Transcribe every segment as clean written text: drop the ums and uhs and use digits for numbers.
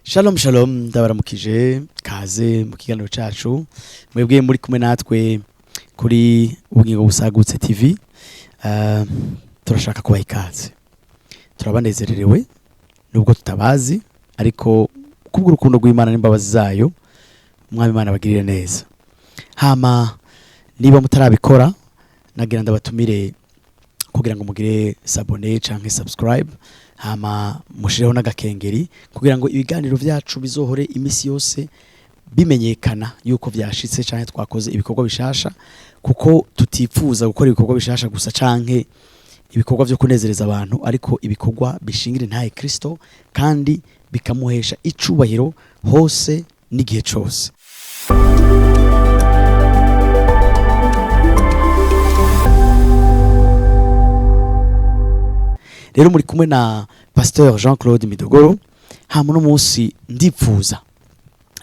Shalom shalom, ndabaramukije, kaze mu kiganiro cacu. Mwebwe muri kumwe natwe kuri Ubugingo Busagutse TV, turashaka kubaha ikaze. Turabanezererewe nubwo tutabazi, ariko kubw'urukundo rw'Imana n'imbabazi zayo, Umwami Imana abagirire neza. Hama niba mutarabikora, nagira ndabatumire kugira ngo mugire s'abonner canke subscribe, hama mushireho n'agakengeri kugira ngo ibiganiro vyacu bizohore imisi yose bimenyekana yuko vyashitse canke twakoze ibikorwa bishasha, kuko tutipfuza gukora ibikorwa bishasha gusa canke ibikorwa vyo kunezereza abantu, ariko ibikorwa bishingira intahe Kristo kandi bikamuhesha icubahiro hose n'igihe cose. Rero muri kumwe na Pasteur Jean Claude Midogoro. Hama uno munsi ndipfuza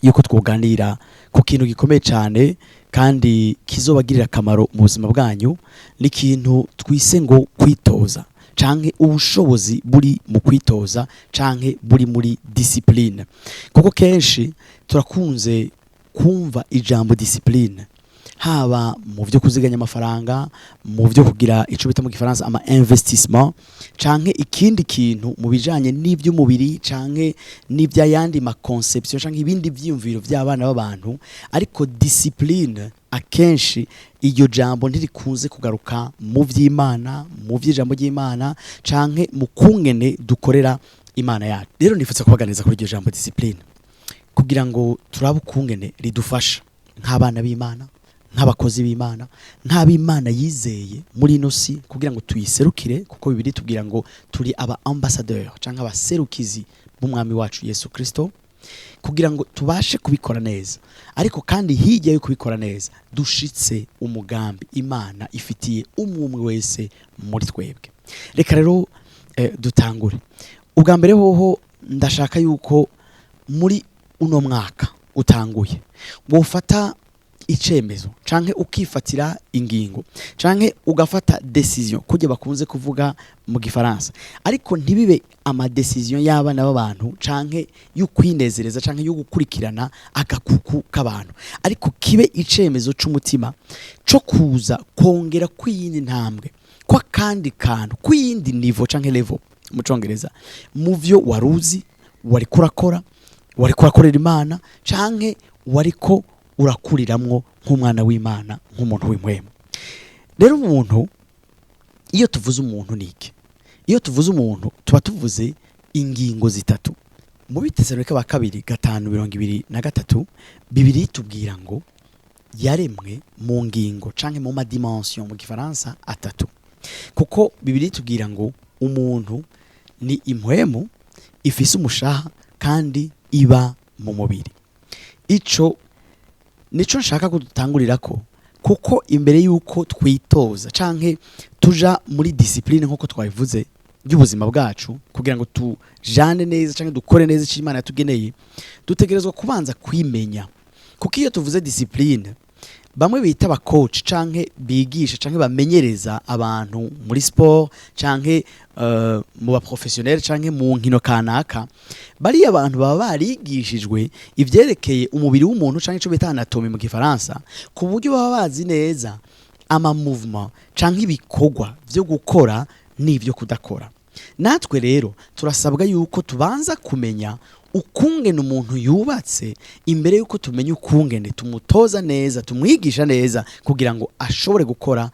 yuko twoganira ku kintu gikomeye cyane kandi kizobagirira akamaro mu buzima bwanyu. Ni ikintu twise ngo kwitoza, canke ubushobozi buri mu kwitoza, canke buri muri discipline, kuko kenshi turakunze kumva ijambo discipline, haba mu byo kuziganya amafaranga, mu byo kugira ico bita mu Gifaransa ama investissement, canke ikindi kintu mu bijanye n'ivy'umubiri, canke n'ivy'ayandi ma conception, canke ibindi vyiyumviro vy'abana b'abantu. Ariko discipline, akenshi iryo jambo ntirikunze kugaruka mu vy'Imana, mu vy'ijambo ry'Imana, canke mu kungene dukorera Imana yacu. Rero nifuza kubaganiriza kuri iryo jambo discipline, kugira ngo turabe ukungene ridufasha nk'abana b'Imana, nk'abakozi b'Imana, nk'ab'Imana yizeye muri ino si kugira ngo tuyiserukire, kuko Bibiliya itubwira ngo turi aba ambassadeur canke abaserukizi b'Umwami wacu Yesu Kristo, kugira ngo tubashe kubikora neza. Ariko kandi hirya yo kubikora neza, dushitse umugambi Imana ifitiye umwe umwe wese muri twebwe. Reka rero dutangure. Ubwa mbere hoho, ndashaka yuko muri uno mwaka utanguye wofata icemezo canke ukifatira ingingo canke ugafata décision, kujya bakunze kuvuga mu Gifaransa, ariko ntibibe ama décision y'abana b'abantu canke y'ukwinezereza canke yo gukurikirana agakuku k'abantu, ariko kibe icemezo c'umutima co kuza kongera kw'iyindi ntambwe, kwa kandi kantu, kw'iyindi niveau canke level mu Congereza, mu vyo waruzi wariko urakora, wariko urakorera Imana, canke wariko urakuriramwo nk'umwana w'Imana, nk'umuntu w'impwemu. Rero umuntu, iyo tuvuze umuntu ni iki? Iyo tuvuze umuntu, tuba tuvuze ingingo zitatu. Mu Bitesalonike ba kabiri 5:23, Bibiliya itubwira ngo yaremwe mu ngingo canke mu ma dimension mu Gifaransa atatu, kuko Bibiliya itubwira ngo umuntu ni impwemu ifise umushaha kandi iba mu mubiri. Ico nico nshaka ko dutangurirako, kuko imbere yuko twitoza canke tuja muri discipline, nkuko twabivuze, y'ubuzima bwacu, kugira ngo tujane neza canke dukore neza icyo Imana yatugeneye, dutegerezwa kubanza kwimenya. Kuko iyo tuvuze discipline, bamwe bita aba coach canke bigisha canke bamenyereza abantu muri sport canke mu ba professionnel canke mu nkino kanaka, bariya abantu baba barigishijwe ivyerekeye umubiri w'umuntu, canke ico bita anatomie mu Gifaransa, ku buryo baba bazi neza ama mouvement canke ibikorwa vyo gukora n'ivyo kudakora. Natwe rero turasabwa yuko tubanza kumenya ukungene umuntu yubatse imbere yuko tumenya ukungene tumutoza neza, tumwigisha neza, kugira ngo ashobore gukora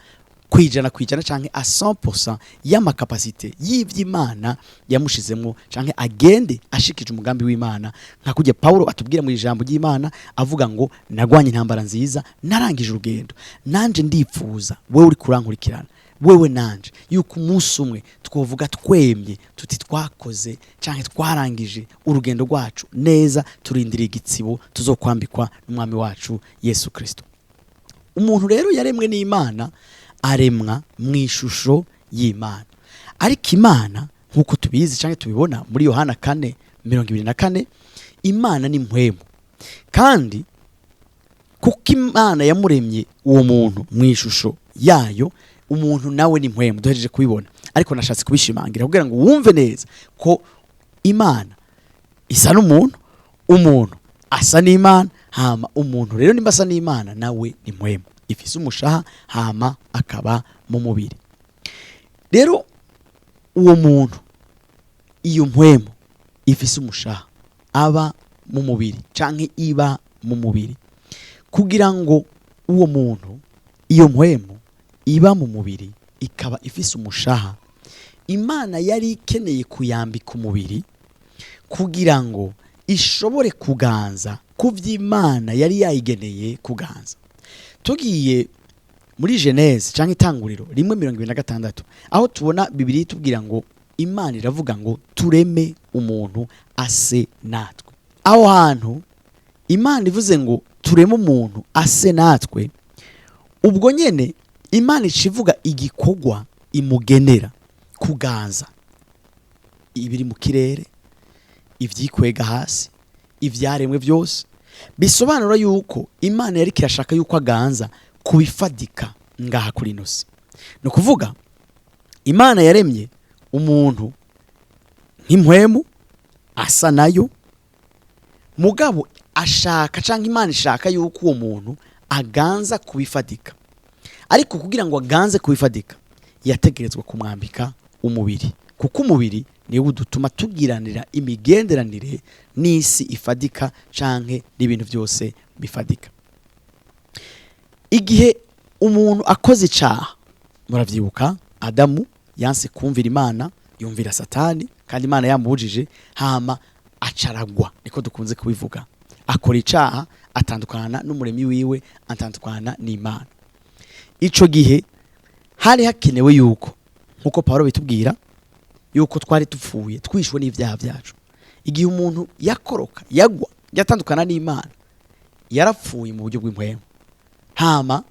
100% canke à 100% y'ama capacités y'ivy'Imana yamushizemwo, canke agende ashikije umugambi w'Imana, nka kujya Paulo atubwira mu ijambo ry'Imana avuga ngo: "Nagwanye intambara nziza, narangije urugendo." Nanje ndipfuza, wewe uri kurankurikirana, wewe nanje, yuko umunsi umwe twovuga twemye tuti twakoze canke twarangije urugendo rwacu neza, turindiriye igitsibo tuzokwambikwa n'Umwami wacu Yesu Kristo. Umuntu rero yaremwe n'Imana, aremwa mu ishusho y'Imana. Ariko Imana, nk'uko tubizi canke tubibona muri Yohana 4:24, Imana ni mpwemu. Kandi kuko Imana yamuremye uwo muntu mu ishusho yayo, umuntu nawe ni mpwemu. Duhejeje kubibona, ariko nashatse kubishimangira kugira ngo wumve neza ko Imana isa n'umuntu. Umuntu asa n'Imana. Hama umuntu rero nimba asa n'Imana, nawe ni mpwemu ifise umushaha, hama akaba mu mubiri. Rero uwo muntu, iyo mpwemu ifise umushaha aba mu mubiri canke iba mu mubiri, kugira ngo uwo muntu, iyo mpwemu iba mu mubiri ikaba ifise umushaha, Imana yari ikeneye kuyambika umubiri kugira ngo ishobore kuganza ku vy'Imana yari yayigeneye kuganza. Tugiye muri Genèse cyangwa Itanguriro 1:26, aho tubona Bibiliya itubwira ngo Imana iravuga ngo: "Tureme umuntu ase natwe." Aho hantu Imana ivuze ngo tureme umuntu ase natwe, ubwo nyene Imana ica ivuga igikorwa imugenera: kuganza ibiri mu kirere, ibyikwega hasi, ibyaremwe byose. Bisobanura yuko Imana yari kirashaka yuko aganza kubifadika ngaha kuri ino si. Ni ukuvuga Imana yaremye umuntu nk'impwemu asa nayo, mugabo ashaka cyangwa Imana ishaka yuko uwo muntu aganza kubifadika. Ariko kugira ngo aganze kubifadika, yategerezwa kumwambika umubiri, kuko umubiri niwo udutuma tugiranira imigenderanire n'isi ifadika canke n'ibintu byose bifadika. Igihe umuntu akoze icaha, muravyibuka, Adamu yanse kumvira Imana, yumvira Satani kandi Imana yamubujije, hama acaragwa, niko dukunze kubivuga. Akora icaha, atandukana n'umuremyi wiwe, atandukana n'Imana. Ico gihe hari hakenewe yuko, nkuko Paulo bitubwira, yuko twari dupfuye, twishwe n'ibyaha byacu. Igihe umuntu yakoroka, yagwa, yatandukana n'Imana, yarapfuye mu buryo bw'impwemu, hama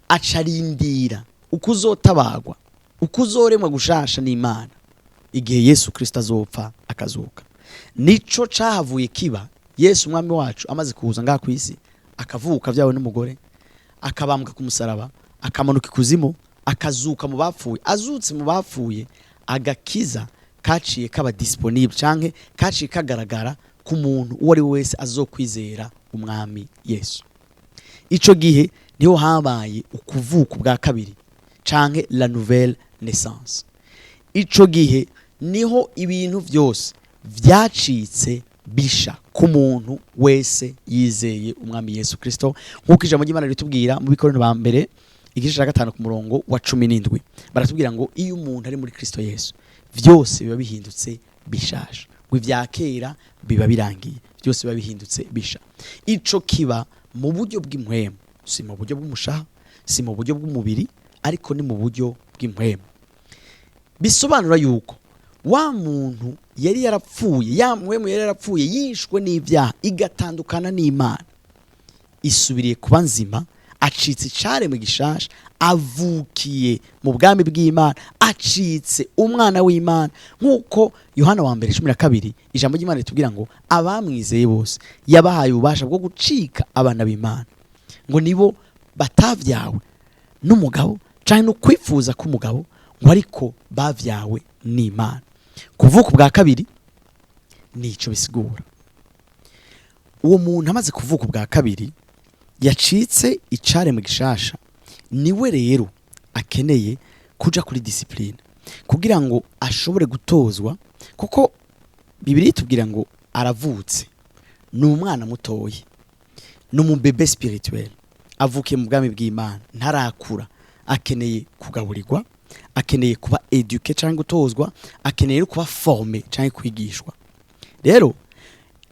acarindira uko uzotabagwa, uko uzoremwa gushasha n'Imana igihe Yesu Kristo azopfa akazuka. Nico cahavuye kiba. Yesu umwami wacu amaze kuza ngaha ku isi, akavuka byawe n'umugore, akabambwa ku musaraba, akamanuka ikuzimu, akazuka mu bapfuye, azutse mu bapfuye, agakiza kaciye kaba disponible canke kaciye kagaragara ku muntu uwo ari we wese azokwizera umwami Yesu. Ico gihe niho habaye ukuvuka bwa kabiri canke la nouvelle naissance. Ico gihe niho ibintu byose vyacitse bisha ku muntu wese yizeye umwami Yesu Kristo, nk'uko ijambo ry'Imana ritubwira mu Bikorinto ba mbere igice cya 5 ku murongo wa 17. Baratubwira ngo iyo umuntu ari muri Kristo Yesu, vyose biba bihindutse bishasha, ngo ibya kera biba birangiye, byose biba bihindutse bisha. Ico kiba mu buryo bw'impwemu, si mu buryo bw'umushaha, si mu buryo bw'umubiri, ariko ni mu buryo bw'impwemu. Bisobanura yuko wa muntu yari yarapfuye, ya mpwemu yari yarapfuye yishwe n'ibyaha igatandukana n'Imana, isubiriye kuba nzima, acitse icaremwe gishasha, avukiye mu bwami bw'Imana, acitse umwana w'Imana, nk'uko Yohana wa mbere 12 ijambo ry'Imana ritubwira ngo abamwizeye bose yabahaye ububasha bwo gucika abana b'Imana, ngo nibo batavyawe n'umugabo canke no kwifuza k'umugabo, ngo ariko bavyawe n'Imana. Kuvuka ubwa kabiri nico bisigura. Uwo muntu amaze kuvuka ubwa kabiri, yacitse icaremwe gishasha, niwe rero akeneye kuja kuri discipline kugira ngo ashobore gutozwa, kuko Bibiliya itubwira ngo aravutse, ni umwana mutoyi, ni umu bébé spirituel, avukiye mu bwami bw'Imana, ntarakura, akeneye kugaburirwa, akeneye kuba éduqué cyangwa gutozwa, akeneye no kuba formé cyangwa kwigishwa. Rero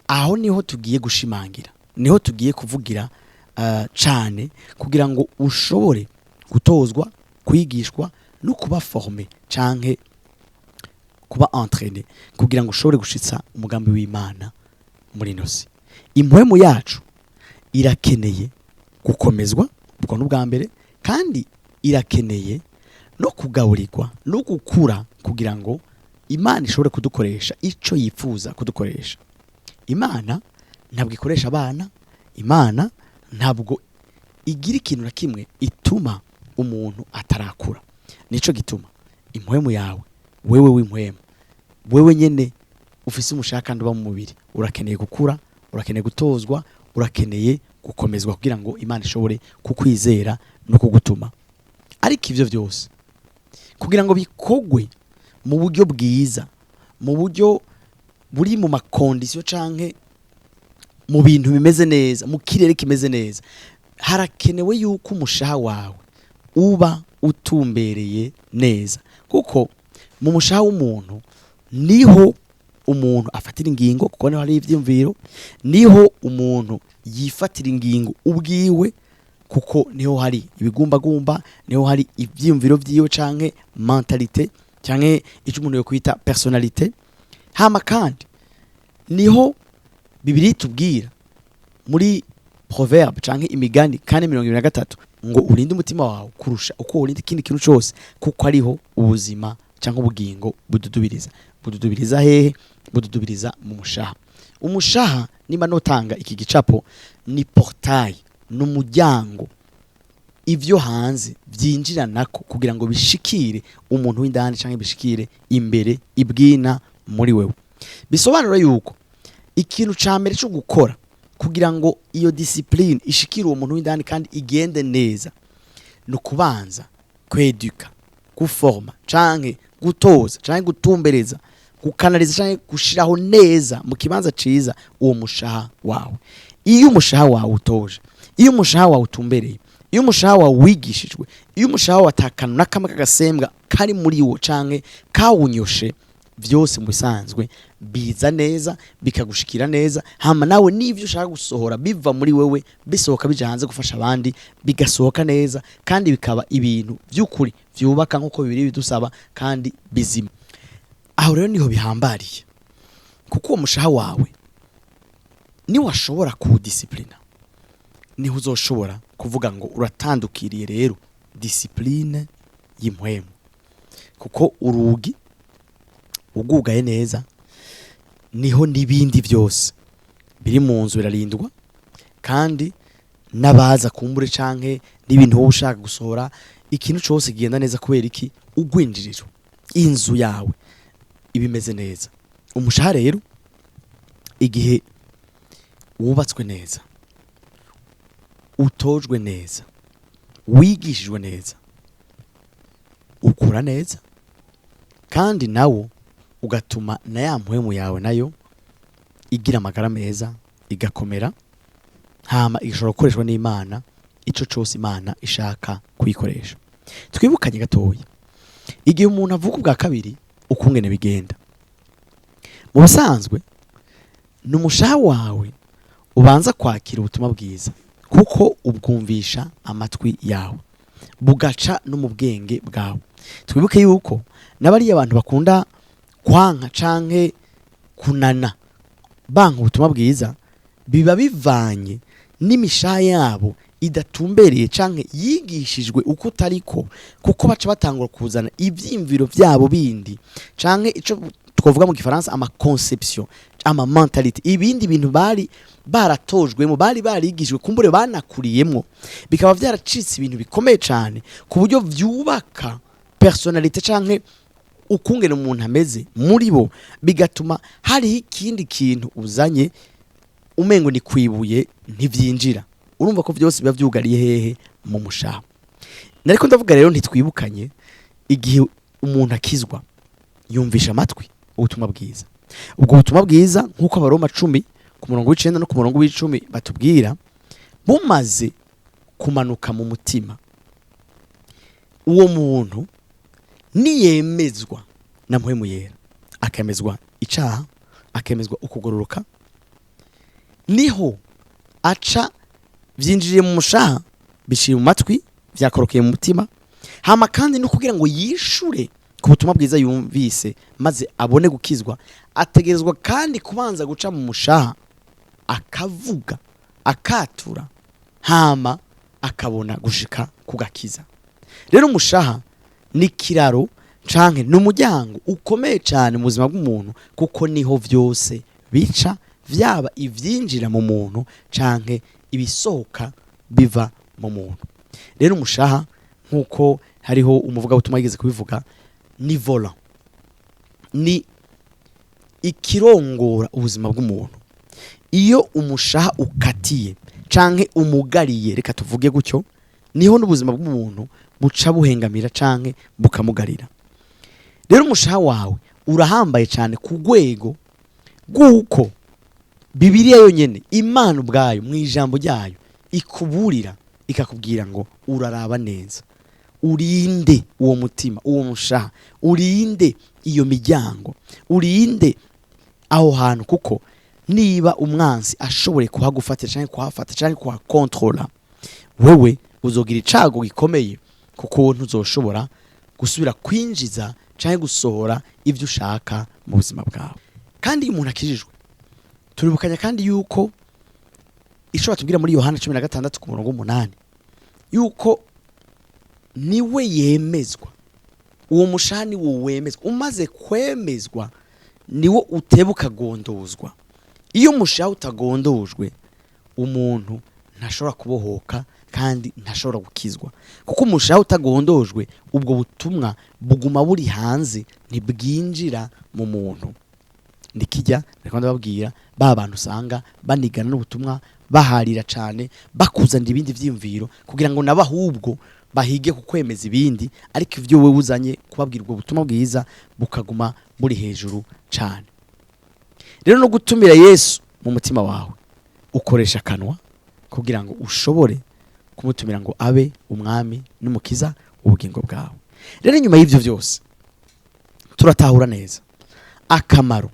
aho niho tugiye gushimangira, niho tugiye kuvugira cane, kugira ngo ushobore gutozwa, kwigishwa no kuba formé canke kuba entraîné, kugira ngo ushobore gushitsa umugambi w'Imana muri ino si. Impwemu yacu irakeneye gukomezwa, ubwo ni ubwa mbere, kandi irakeneye no kugaburirwa no gukura kugira ngo Imana ishobore kudukoresha ico yifuza kudukoresha. Imana ntabwo ikoresha abana, Imana ntabwo igira ikintu na kimwe ituma umuntu atarakura. Nico gituma impwemu yawe, wewe w'impwemu, wewe nyene ufise umushaka kandi uba mu mubiri, urakeneye gukura. Urakeneye gutozwa, urakeneye gukomezwa kugira ngo Imana ishobore kukwizera no kugutuma. Ariko ivyo vyose kugira ngo bikogwe mu buryo bwiza, mu buryo buri mu ma conditions canke mu bintu bimeze neza, mu kirere kimeze neza, harakenewe yuko umushaha wawe uba utumbereye neza, kuko mu mushaha w'umuntu niho umuntu afatira ingingo, kuko niho hari ivyiyumviro, niho umuntu yifatira ingingo ubwiwe, kuko niho hari ibigumbagumba, niho hari ivyiyumviro vyiwe canke mentalité canke ico umuntu yokwita personnalité. Hama kandi niho Bibiliya itubwira muri Proverbe canke Imigani 4:23 ngo urinde umutima wawe kurusha uko urinda ikindi kintu cose, kuko ariho ubuzima canke ubugingo bududubiriza. Bududubiriza hehe? Bududubiriza mu mushaha. Umushaha, nimba notanga iki gicapo, ni portail, ni umuryango ivyo hanze vyinjiranako kugira ngo bishikire umuntu w'indani canke bishikire imbere ibwina muri wewe. Bisobanura yuko ikintu ca mbere cyo gukora kugira ngo iyo discipline ishikire uwo muntu w'indani kandi igende neza ni ukubanza kweduka, guforma canke gutoza canke gutumbereza, gukanaliza canke gushiraho neza mu kibanza ciza uwo mushaha wawe. Iyo umushaha wawe utoje, iyo umushaha wawe utumbereye, iyo umushaha wawe wigishijwe, iyo umushaha wawe atakanu n'akamwe k'agasembwa kari muri wo canke kawunyoshe, vyose mu bisanzwe biza neza, bikagushikira neza. Hama nawe n'ivyo ushaka gusohora biva muri wewe, bisohoka bija hanze gufasha abandi, bigasohoka neza kandi bikaba ibintu vy'ukuri vyubaka nk'uko Bibiliya bidusaba kandi bizima. Aho rero niho bihambariye, kuko uwo mushaha wawe niwashobora kuwudisciplina, niho uzoshobora kuvuga ngo uratandukiriye rero discipline y'impwemu, kuko urugi ugugaye neza niho n'ibindi byose biri mu nzu birarindwa, kandi n'abaza kumbure canke n'ibintu wowe ushaka gusohora, ikintu cose kigenda neza. Kubera iki? Ugwinjiriro, inzu yawe iba imeze neza. Umushaha rero, igihe wubatswe neza, utojwe neza, wigishijwe neza, ukura neza, kandi nawo ugatuma na ya mpwemu yawe nayo igira amagara meza, igakomera, hama igashobora gukoreshwa n'Imana ico cose Imana ishaka kuyikoresha. Twibukanye gatoya igihe umuntu avuka ubwa kabiri ukungene bigenda. Mu busanzwe ni umushaha wawe ubanza kwakira ubutumwa bwiza, kuko ubwumvisha amatwi yawe, bugaca no mu bwenge bwawe. Twibuke yuko n'abariya abantu bakunda kwanka canke kunana, banka ubutumwa bwiza, biba bivanye n'imishaha yabo idatumbereye canke yigishijwe uko utariko, kuko baca batangura kuzana ivyiyumviro vyabo bindi canke ico twavuga mu Gifaransa ama conception, ama mentalité, ibindi bintu bari baratojwemo, bari barigishijwe, kumbure banakuriyemwo, bikaba vyaracitse ibintu bikomeye cane ku buryo vyubaka personnalité canke ukungene umuntu ameze muri bo, bigatuma hariho ikindi kintu uzanye umengo ni kwibuye, ntivyinjira. Urumva ko vyose biba vyugariye hehe? Mu mushaha. Nariko ndavuga rero, ntitwibukanye igihe umuntu akizwa, yumvisha amatwi ubutumwa bwiza. Ubwo butumwa bwiza, nk'uko Abaroma 10 ku murongo w'9 no ku murongo w'10 batubwira, bumaze kumanuka mu mutima, uwo muntu niyemezwa na Mpwemu Yera, akemezwa icaha, akemezwa ukugororoka, niho aca vyinjiriye mu mushaha, biciye mu matwi, vyakorokeye mu mutima. Hama kandi no kugira ngo yishure ku butumwa bwiza yumvise maze abone gukizwa, ategerezwa kandi kubanza guca mu mushaha, akavuga, akatura, hama akabona gushika ku gakiza. Rero umushaha ni kiraro canke ni umuryango ukomeye cyane mu buzima bw'umuntu, kuko niho vyose bica, vyaba ivyinjira mu muntu canke ibisohoka biva mu muntu. Rero umushaha, nk'uko hariho umuvugabutumwa yigeze kubivuga, ni volant, ni ikirongora ubuzima bw'umuntu. Iyo umushaha ukatiye canke umugariye, reka tuvuge gutyo, niho n'ubuzima bw'umuntu buca buhengamira canke bukamugarira. Rero umushaha wawe urahambaye cyane ku rwego rw'uko Bibiliya yonyene, Imana ubwayo mu ijambo ryayo, ikuburira ikakubwira ngo uraraba neza, urinde uwo mutima, uwo mushaha, urinde iyo miryango, urinde aho hantu, kuko niba umwansi ashoboye kuhagufatira cyangwa kuhafata cyangwa kuhakontrola, wewe uzogira icago gikomeye, kuko ntuzoshobora gusubira kwinjiza cyangwa gusohora ibyo ushaka mu buzima bwawe. Kandi iyo umuntu akijijwe, turibukanya kandi yuko ico batubwira muri Yohana 16 ku murongo w'umunani, yuko niwe yemezwa. Uwo mushaha ni wo wemezwa. Umaze kwemezwa niwo uteba ukagondozwa. Iyo umushaha utagondojwe, umuntu ntashobora kubohoka kandi ntashobora gukizwa, kuko umushaha utagondojwe, ubwo butumwa buguma buri hanze, ntibwinjira mu muntu. Ndikijya reka ndababwira, ba bantu usanga banigana n'ubutumwa, baharira cyane, bakuzanira ibindi vyiyumviro kugira ngo nabo ahubwo bahige kukwemeza ibindi, ariko ivyo wewe uzanye kubabwira ubwo butumwa bwiza bukaguma buri hejuru cyane. Rero no gutumira Yesu mu mutima wawe, ukoresha akanwa kugira ngo ushobore kumutumira ngo abe umwami n'umukiza ubugingo bwawe. Rero inyuma y'ivyo byose, turatahura neza akamaro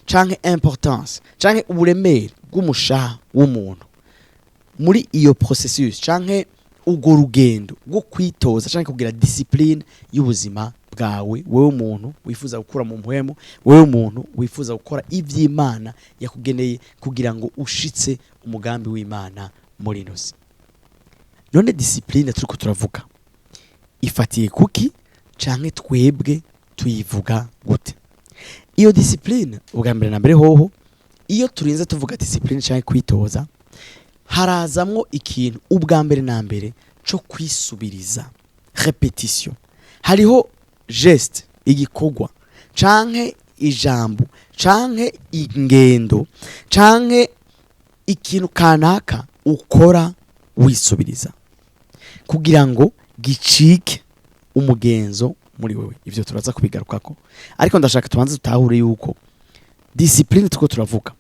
canke importance canke uburemere bw'umushaha w'umuntu muri iyo processus canke urwo rugendo rwo kwitoza canke kugira discipline y'ubuzima bwawe, wewe umuntu wifuza gukura mu mpwemu, wewe umuntu wifuza gukora ivy'Imana yakugeneye kugira ngo ushitse umugambi w'Imana muri ino si. None discipline turiko turavuga ifatiye kuki, canke twebwe tuyivuga gute iyo discipline? Ubwa mbere na mbere hoho, iyo turinze tuvuga discipline canke kwitoza, harazamwo ikintu ubwa mbere na mbere co kwisubiriza, répétition. Hariho geste, igikorwa canke ijambo canke ingendo canke ikintu kanaka ukora wisubiriza kugira ngo gicike umugenzo muri wewe. Ivyo turaza kubigarukako, ariko ndashaka tubanze tutahure yuko discipline tuko turavuga,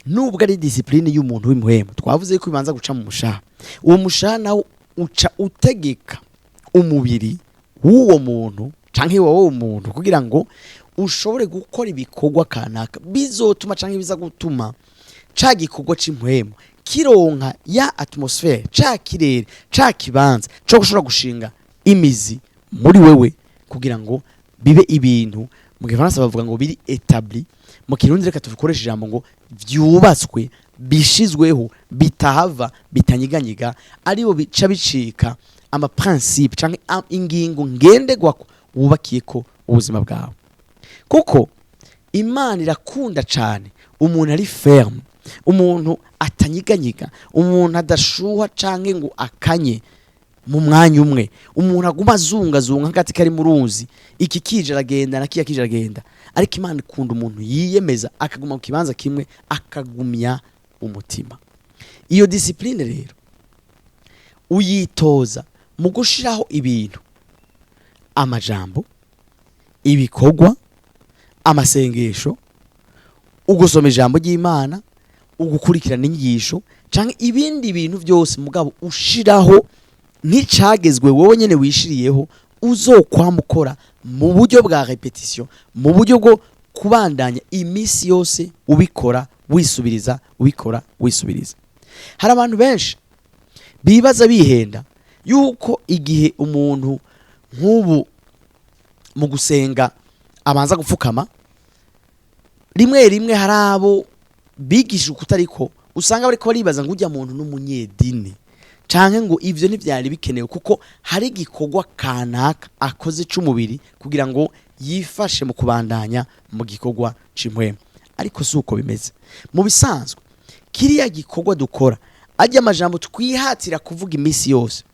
nubwo ari discipline y'umuntu w'imuhemu, twavuze yuko ibanza guca mu mushaha. Uwo mushaha nawo uca utegeka umubiri w'uwo muntu canke wowe muntu kugira ngo ushobore gukora ibikorwa kanaka bizotuma canke biza gutuma ca gikorwa c'impwemu kironka ya atmosphère, ca kirere, ca kibanza co gushobora gushinga imizi muri wewe, kugira ngo bibe ibintu mu Gifaransa bavuga ngo biri établi. Mu Kirundi reka tubikoreshe ijambo ngo vyubatswe, bishizweho, bitahava bitanyiganyiga, aribo bica bicika ama principe canke ingingo ngenderwako wubakiyeko ubuzima bwawe. Kuko Imana irakunda cane umuntu ari ferme, umuntu atanyiganyiga, umuntu adashuha canke ngo akanye mu mwanya umwe, umuntu aguma azungazunga nk'agati kari mu ruzi, iki kije aragenda na kiya kije aragenda. Ariko Imana ikunda umuntu yiyemeza, akaguma mu kibanza kimwe, akagumya umutima. Iyo discipline rero uyitoza mu gushiraho ibintu, amajambo, ibikorwa, amasengesho, ugusoma ijambo ry'Imana, ugukurikirana inyigisho canke ibindi bintu byose, mugabo ushiraho nk'icagezwe wowe nyene wishiriyeho uzokwama ukora mu buryo bwa répétition, mu buryo bwo kubandanya iminsi yose ubikora wisubiriza, ubikora wisubiriza. Hari abantu benshi bibaza bihenda yuko igihe umuntu nk'ubu mu gusenga abanza gupfukama rimwe rimwe, hari abo bigishije ukutariko, usanga bariko baribaza ngo ujya muntu n'umunyedini, canke ngo ivyo ntivyari bikenewe, kuko hari igikorwa kanaka akoze c'umubiri kugira ngo yifashe mu kubandanya mu gikorwa c'impwemu. Ariko si uko bimeze. Mu bisanzwe kiriya gikorwa dukora, ajya amajambo twihatira kuvuga iminsi yose.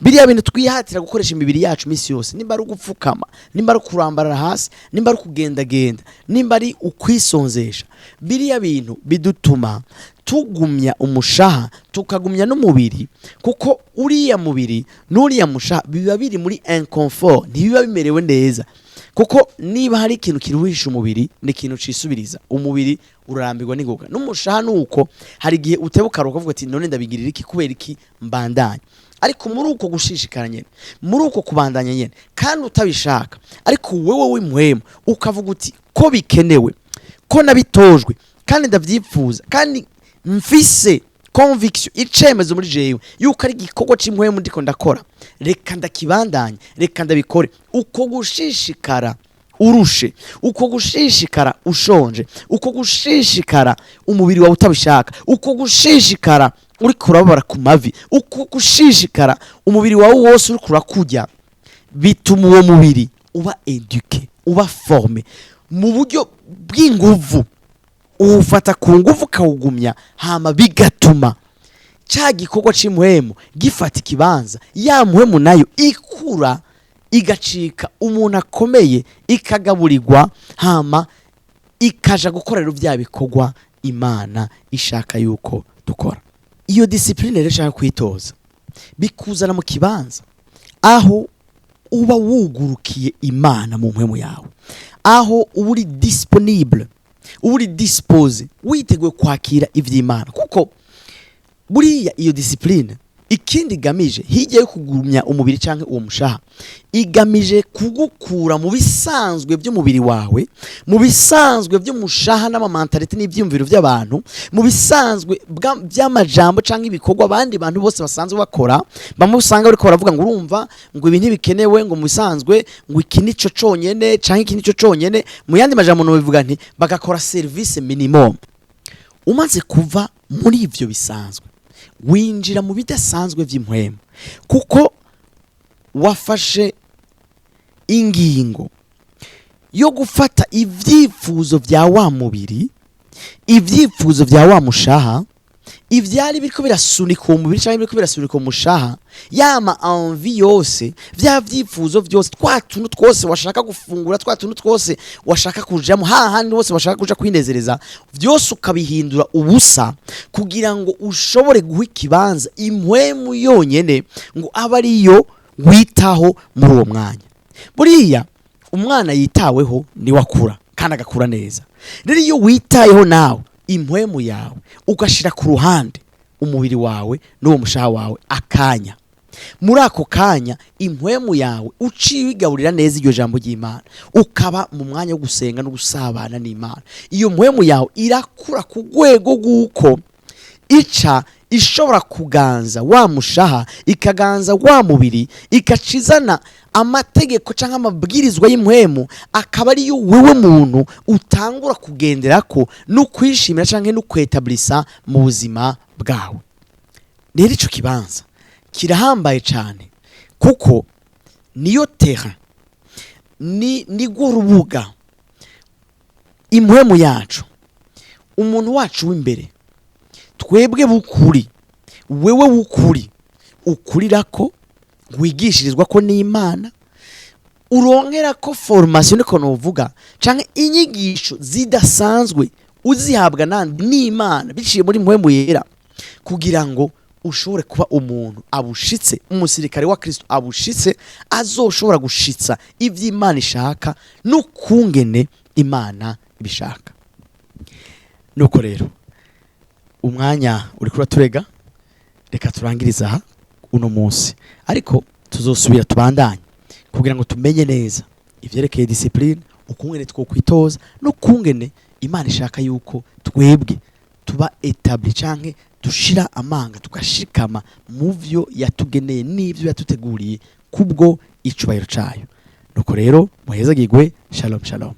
Biriya bintu twihatira gukoresha imibiri yacu iminsi yose, nimba ari ugupfukama, nimba ari ukurambarara hasi, nimba ari ukugendagenda, nimba ari ukwisonzesha, biriya bintu bidutuma tugumya umushaha, tukagumya n'umubiri, kuko uriya mubiri n'uriya mushaha biba biri muri inconfort, ntibiba bimerewe neza. Kuko niba hari ikintu kiruhisha umubiri, ni ikintu cisubiriza, umubiri urarambirwa n'ingoga. N'umushaha nuko, hari igihe utebuka ukavuga ati: "None ndabigirira iki? Kubera iki mbandanya?" Ariko muri uko gushishikara nyene, muri uko kubandanya nyene, kandi utabishaka, ariko wewe w'impwemu ukavuga uti: "Ko bikenewe, ko nabitojwe, kandi ndavyifuza, kandi mfise conviction, icemezo muri jewe yuko ari igikorwa c'impwemu ndiko ndakora, reka ndakibandanye, reka ndabikore." Uko gushishikara urushe, uko gushishikara ushonje, uko gushishikara umubiri wawe utabishaka, uko gushishikara uriko urababara ku mavi, uko gushishikara umubiri wawe wose uriko urakurya, bituma uwo mubiri uba éduqué, uba formé mu buryo bw'inguvu, uwufata ku nguvu ukawugumya. Hama bigatuma cya gikorwa cy'impwemu gifata ikibanza, ya mpwemu nayo ikura, igacika umuntu akomeye, ikagaburirwa, hama ikaja gukorera bya bikorwa Imana ishaka yuko dukora. Iyo discipline rero ishaka kwitoza bikuzana mu kibanza aho uba wugurukiye Imana mu mpwemu yawe, aho uba uri disponible, uba uri disposé, witeguye kwakira iby'Imana. Kuko buriya iyo discipline ikindi igamije, hirya yo kugumya umubiri cyangwa uwo mushaha, igamije kugukura mu bisanzwe by'umubiri wawe, mu bisanzwe by'umushaha n'ama mentalité n'ibyiyumviro by'abantu, mu bisanzwe by'amajambo cyangwa ibikorwa abandi bantu bose basanzwe bakora. Bamwe usanga bariko baravuga ngo: "Urumva ngo ibi ntibikenewe, ngo mu bisanzwe ngo iki nico conyene canke iki nico conyene." Mu yandi majambo nobivuga nti bagakora service minimum. Umaze kuva muri ivyo bisanzwe, winjira mu bidasanzwe vy'impwemu, kuko wafashe ingingo yo gufata ibyifuzo bya wa mubiri, ibyifuzo bya wa mushaha, ivyari biriko birasunika uwo mubiri cyangwa biriko birasunika umushaha, yama envie yose, vya vyifuzo vyose, twa tuntu twose washaka gufungura, twa tuntu twose washaka kujamo, hahandi hose washaka kuja kwinezereza, vyose ukabihindura ubusa kugira ngo ushobore guha ikibanza impwemu yonyene, ngo abe ariyo witaho muri uwo mwanya. Buriya umwana yitaweho niwe akura kandi agakura neza. Rero iyo witayeho nawe impwemu yawe, ugashira ku ruhande umubiri wawe n'uwo mushaha wawe akanya, muri ako kanya impwemu yawe uciye wigaburira neza iryo jambo ry'Imana, ukaba mu mwanya wo gusenga no gusabana n'Imana, iyo mpwemu yawe irakura ku rwego rw'uko ica ishobora kuganza wa mushaha, ikaganza wa mubiri, igaca izana amategeko cyangwa amabwirizwa y'impwemu, akaba ariyo wewe muntu utangura kugendera ko no kwishimira cyangwa no kwetablisa mu buzima bwawe. Rero ico kibanza kirahambaye cyane, kuko niyo terrain, ni rwo rubuga impwemu yacu, umuntu wacu w'imbere, twebwe bukuri, wewe w'ukuri ukurira ko wigishirizwa ko n'Imana, uronkera ko formation, niko novuga, canke inyigisho zidasanzwe uzihabwa nandi n'Imana biciye muri Mpwemu Yera, kugira ngo ushobore kuba umuntu abushitse, umusirikare wa Kristo abushitse, azoshobora gushitsa ivy'Imana ishaka n'ukungene Imana ibishaka. Nuko rero umwanya uriko uraturega, reka turangirize aha uno munsi, ariko tuzosubira tubandanye kugira ngo tumenye neza ivyerekeye discipline, ukungene twokwitoza n'ukungene Imana ishaka yuko twebwe tuba établi canke dushira amanga, tugashikama mu vyo yatugeneye n'ivyo yatuteguriye kubwo icubahiro cayo. Nuko rero muhezagirwe. Shalom, shalom.